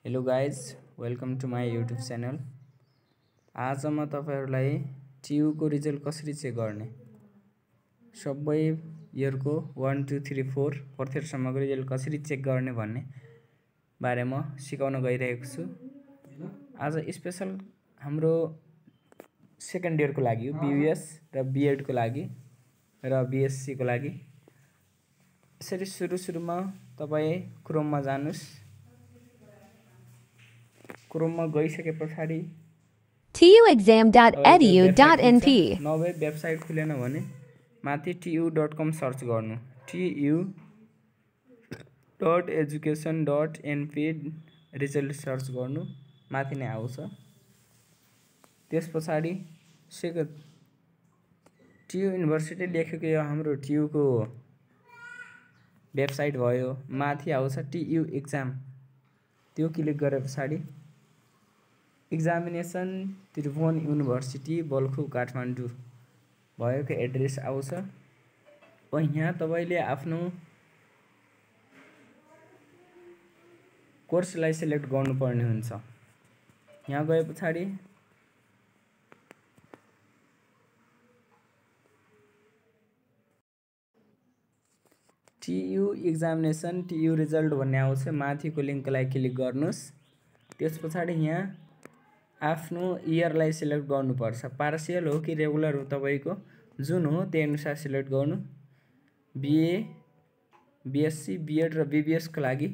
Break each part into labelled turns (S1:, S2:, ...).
S1: Hello guys, welcome to my YouTube channel. आज म तपाईहरुलाई टियु को रिजल्ट कसरी चेक गर्ने, सबै इयरको 1 2 3 4 फोर्थ इयरसम्मको रिजल्ट कसरी चेक गर्ने भन्ने बारेमा सिकाउन गइरहेको छु। आज स्पेशल हाम्रो सेकेन्ड इयरको लागि हो, बीबीएस र बीएड को लागि र बीएससी को लागि। यसरी सुरुमा तपाई क्रोममा जानुस्। क्रोममा गइसकेपछि
S2: tuexam.edu.nt
S1: नभए वेबसाइट खुलेन भने माथि tu.com सर्च गर्नु। tu.education.np रिजल्ट सर्च गर्नु, माथि नै आउँछ। त्यसपछि टियु युनिभर्सिटी लेखेको यो हाम्रो टियु को वेबसाइट भयो। माथि आउँछ टियु एक्जाम, त्यो क्लिक गरेपछि एक्जामिनेसन त्रिभुवन युनिभर्सिटी बल्खु काठमाडौँ भएको एड्रेस आउँछ। यहाँ तपाईले आफ्नो कोर्सलाई सिलेक्ट गर्नुपर्ने हुन्छ। यहाँ गएपछि टियु एक्जामिनेसन टियु रिजल्ट भन्ने आउँछ। माथिको लिंकलाई क्लिक गर्नुस्। त्यसपछि यहाँ आफ्नो इयरलाई सिलेक्ट गर्नुपर्छ। पार्शियल हो कि रेगुलर हो तपाईको जुन हो त्यही अनुसार सिलेक्ट गर्नु। बीए, बीएससी, बीएड र बीबीएस को लागि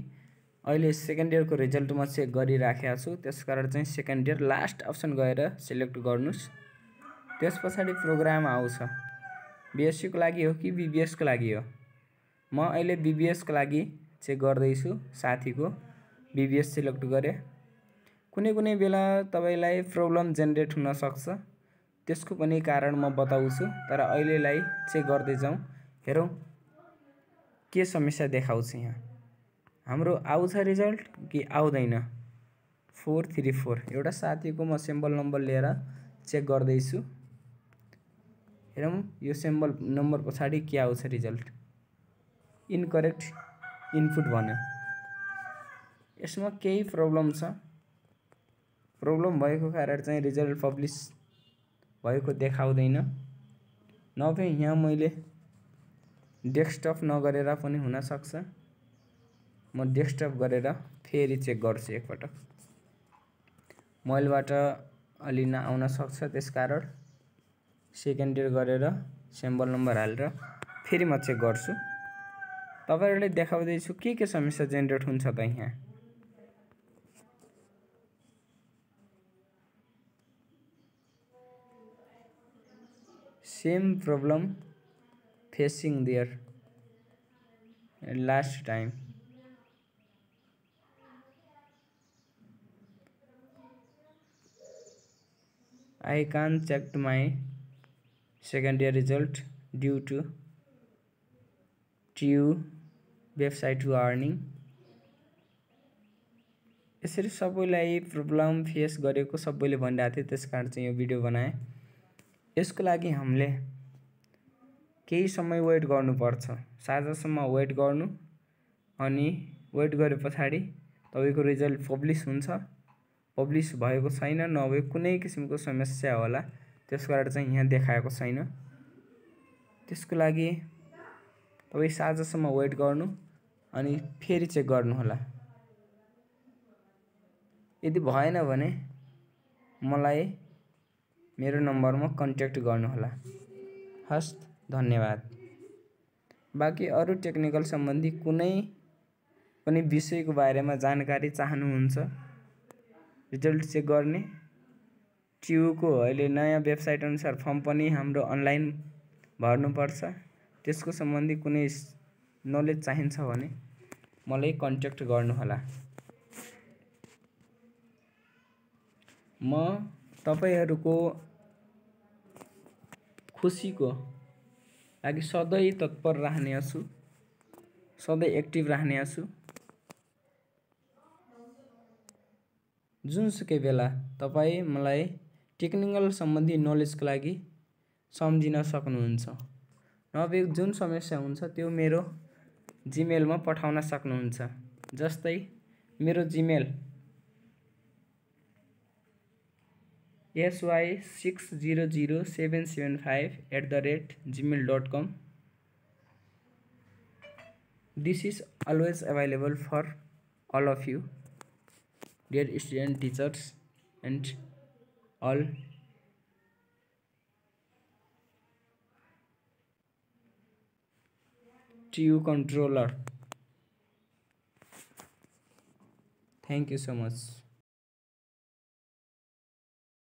S1: अहिले सेकेन्ड इयर को रिजल्ट म चेक गरिराखेको छु। त्यसकारण चाहिँ सेकेन्ड इयर लास्ट अप्सन गएर सिलेक्ट गर्नुस्। त्यसपछि प्रोग्राम आउँछ। बीएससी को लागि हो कि बीबीएस को लागि हो। म अहिले बीबीएस को लागि चेक गर्दैछु। साथीको बीबीएस सिलेक्ट गरे। कुनै बेला तपाईलाई प्रब्लम जेनेरेट हुन सक्छ, त्यसको पनि कारण म बताउँछु। तर अहिलेलाई चेक गर्दै जाउँ। हेरौँ के समस्या देखाउँछ। यहाँ हाम्रो आउँछ रिजल्ट कि आउँदैन। 434 एउटा साथीको म सिम्बल नम्बर लिएर चेक गर्दैछु। हेरौँ यो सिम्बल नम्बर पछाडि के आउँछ रिजल्ट। इनकरेक्ट इनपुट भन्यो। यसमा केही प्रब्लम छ। प्रब्लम भएको कारण चाहिँ रिजल्ट पब्लिश भएको देखाउँदैन। नभए यहाँ मैले डेस्कटप नगरेर पनि हुन सक्छ। म डेस्कटप गरेर फेरि चेक गर्छु एकपटक। मोबाइलबाट अलि नआउन सक्छ, त्यसकारण सेकेन्ड इयर गरेर सिम्बल नम्बर हालेर फेरि म चेक गर्छु। तपाईहरुले देखाउँदै छु के समस्या जेनेरेट हुन्छ त। यहाँ same problem facing there last time. I can't check my second year result due to TU website warning. यसरी सबैलाई प्रब्लम फेस गरेको सबैले भनिरहेको थियो, त्यसकारण चाहिँ यो भिडियो बनाए। यसको लागि हामीले केही समय वेट गर्नुपर्छ। साँझसम्म वेट गर्नु, अनि वेट गरे पछाडि तपाईको रिजल्ट पब्लिश हुन्छ। पब्लिश भएको छैन, नभए कुनै किसिमको समस्या होला, त्यसकारण चाहिँ यहाँ देखाएको छैन। त्यसको लागि तपाई साँझसम्म वेट गर्नु अनि फेरि चेक गर्नु होला। यदि भएन भने मलाई मेरो नम्बरमा कन्ट्याक्ट गर्नु होला। हस्, धन्यवाद। बाँकी अरु टेक्निकल सम्बन्धी कुनै पनि विषयको बारेमा जानकारी चाहनुहुन्छ, रिजल्ट चेक गर्ने, टियु को अहिले नयाँ वेबसाइट अनुसार फर्म पनि हाम्रो अनलाइन भर्नुपर्छ, त्यसको सम्बन्धी कुनै नलेज चाहिन्छ भने मलाई कन्ट्याक्ट गर्नु होला। म तपाईहरुको खुशीको लागि सधैँ तत्पर रहने छु, सधैँ एक्टिभ रहने छु। जुनसुकै बेला तपाई मलाई टेक्निकल सम्बन्धी नलेजको लागि सम्झिन सक्नुहुन्छ। नभए जुन समस्या हुन्छ त्यो मेरो जीमेलमा पठाउन सक्नुहुन्छ। जस्तै मेरो Gmail sy600775@gmail.com. This is always available for all of you, dear student, teachers, and all. To you, controller. Thank you so much.